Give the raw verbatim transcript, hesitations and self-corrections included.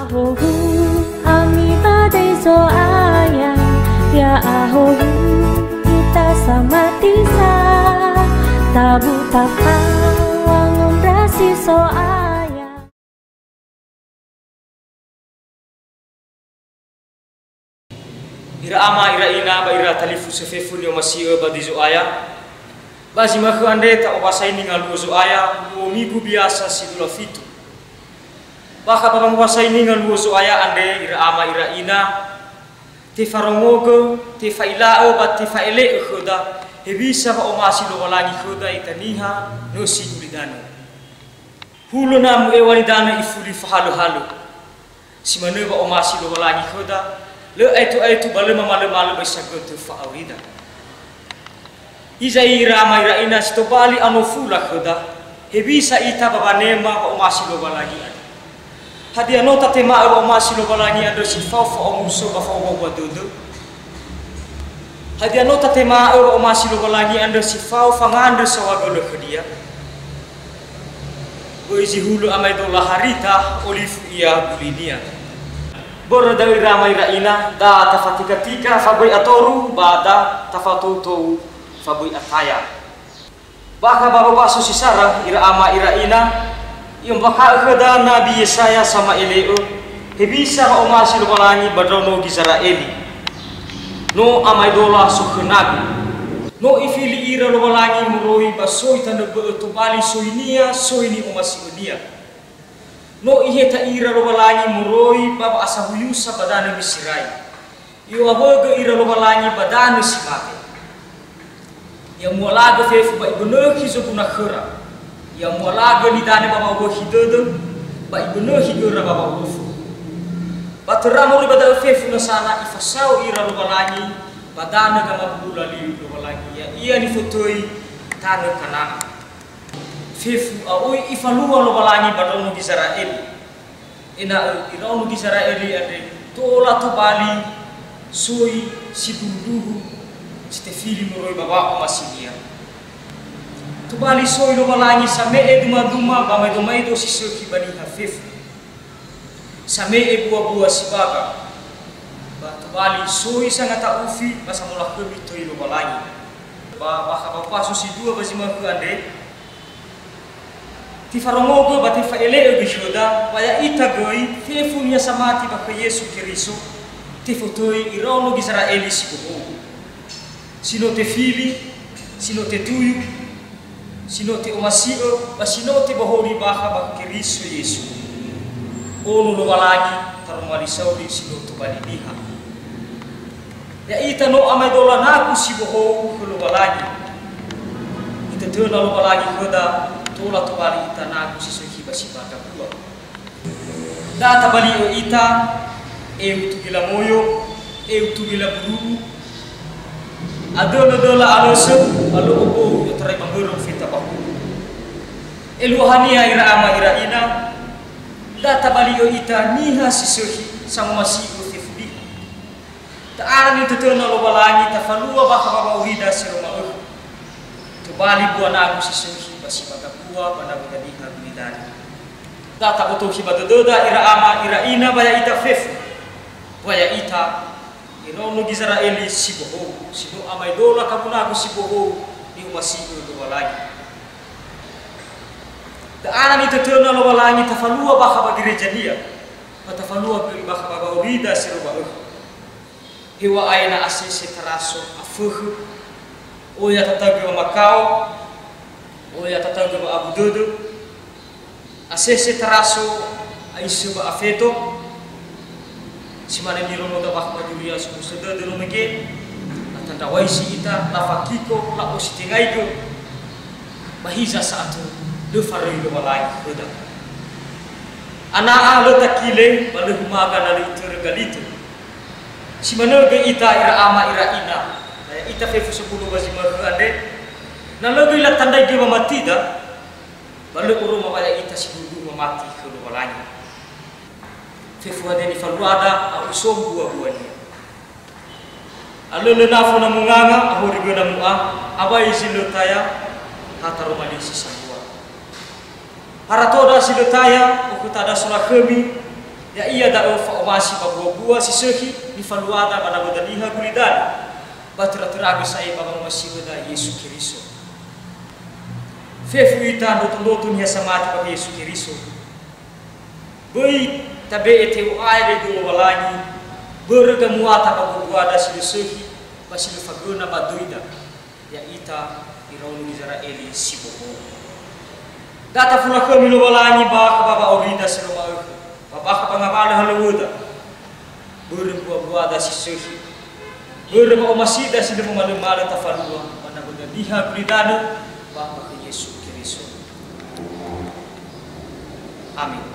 Ahowu ami ba döi Zo'aya, ya'ahowu ita samati sa, tabu tafa wangondrasi Zo'aya. Ira ama, ira ina, ba ira talifusö fefu ni'omasi'ö ba döi Zo'aya. Ba zi ma'ökhö andre ta'ombasaini ngaluo Zo'aya, luo migu biasa si dua fitu. Bakha ba wangombasaini ngaluo Zo'aya andre, ira ama, ira ina, tefarongogö, tefa'ila'ö ba tefa'ele'ö khöda hewisa wa'omasi Lowalangi khöda ita niha nösi gulidanö. Hulö na mu'ewa nidanö ifuli fahalö-halö. Si manö wa'omasi Lowalangi khöda, lö aetu-aetu ba lö mamalö-malö ba sagötö fa'aurida. Hiza ira ama, ira ina, si tobali anofula khöda, hewisa ita ba wanema wa'omasi Lowalangi andrö. Hadia no tatema'ö wa'omasi Lowalangi andrö si fao fa'omuso ba fa'obuabua dödö? Hadia no tatema'ö wa'omasi Lowalangi andrö si fao fangandrö saohagölö khönia? Böi zi hulö amaedola harita olifu ia gulinia. Börö da'ö ira ama, ira ina, da tafatika-tika fa böi atoru, ba da tafatou-tou fa böi ataya. Bakha ba wombaso si sara, ira ama, ira ina, i'ombakha'ö khöda Nabi Yesaya sama'ele'ö, hewisa wa'omasi Lowalangi ba ndraono Gizera'eli. No amaedola sokhö nagu. No Ifili ira Lowalangi moroi ba soi tanö bö'ö tobali soi-Nia, soi ni'omasi'ö-Nia. No Iheta ira Lowalangi moroi ba wa'asahuyusa ba danö Miserai. I'owagö ira Lowalangi ba danö si mate. I'amualagö fefu ba ibönökhi zoguna khöra. I'amualagö nidanö ba wa'owökhi dödö, ba ibönökhi göra ba wa'olofo. Ba töra moroi ba da'ö fefu nösana ifasao ira Lowalangi ba danö gamabubula liu Lowalangi, ya'ia nifotöi tanö Kanana. Fefu a'oi ifalua Lowalangi ba ndraono Gizera'eli. Ena'ö iraono Gizera'eli andre tola tobali soi sindruhundruhu si tefili moroi ba wa'omasinia. Tobali soi Lowalangi same'e dumaduma ba maedomaido si sökhi ba niha fefu. Same'e buabua si baga, ba tobali soi sangata'ufi ba samolakhömi töi Lowalangi. Ba bakha ba wombaso si dua ba zi ma'ökhö andre, tefarongogö ba tefa'ele'ö göi khöda, ba ya'ita göi, fefu niha samati ba khö Yesu Keriso, tefotöi iraono Gizera'eli si bohou, si no tefili, si no tetuyu, si no te'omasi'ö, ba si no tebohori bakha ba Keriso Yesu, Ono Lowalangi, taroma li sauri si no tobali niha. Ya'ita no amaedola nagu si bohou khö Lowalangi. Itötöna Lowalangi khöda, tola tobali ita nagu si sökhi ba si mata bua. Da tabali'ö ita, eu tugila moyo, eu tugila buru'u, adölö döla alösö, ba lö obou i'otarai ba mbörö feta ba hulu. Eluahania ira ama, ira ina, da tabali'ö ita niha si sökhi sangomasi'ö fefu niha. Ta'ara nitötöna Lowalangi tafalua bakha ba wa'aurida si no ma'ökhö. Tobali bua nagu si sökhi ba si mata bua ba nawöda niha gulidanö. Da tabotokhi ba dödöda ira ama, ira ina ba ya'ita fefu. Wa ya'ita iraono Gizera'eli si bohou, si no amaedola kabu nagu si bohou ni'omasi'ö Lowalangi. Ta'ara nitötöna Lowalangi tafalua bakha ba gereja-Nia, ba tafalua göi bakha ba wa'aurida si no ma'ökhö. Heŵa'ae na asese taraso afökhö, oya tataugö wamakao, oya tataugö wa'abu dödö, asese taraso aisö ba afeto, si mane nirongo dawakh ba duria somuso dödö no mege, latandrawaisi ita, lafakiko, la'ositengaigö, ba hiza sa'atö lö faröi Lowalangi khöda. Ana'a lö takile, ba lö humaga na lö itörö galitö. Si manö göi ita ira ama, ira ina, ba ya'ita fefu sebulö ba zi ma'ökhö andre, na lö göi latandraigö wamatida, ba lö oroma wa ya'ita sindruhu mamati khö Lowalangi. Fefu hadia nifaluada, a'u so mbua-buania. Alölö nafo na munganga, ahori göna mu'a, awai zi lö taya, ha taroma li si sambua. Haratoda si lö taya, okhötada solakhömi, Ya'ia da'ö fa'omasi ba buabua si sökhi nifaluada ba nawöda niha gulidanö, ba töra-töra gö sa'ae ba wangomasi'öda Yesu Keriso. Fefu ita ndrotondroto niha samati ba Yesu Keriso. Böi tabe'e te'o'ae dödö Lowalangi, börö gamuata ba buabuada si lö sökhi ba si lö fagöna ba döida, ya'ita iraoni Gizera'eli si bohou. Da tafula khömi Lowalangi bakha ba wa'aurida si lö ma'ökhö, ba bakha ba ngawalö halöŵöda, börö buabuada si sökhi, börö wa'omasida si lö mamalömalö tafalua ba nawöda niha gulidanö, ba khö Yesu Keriso. Amin.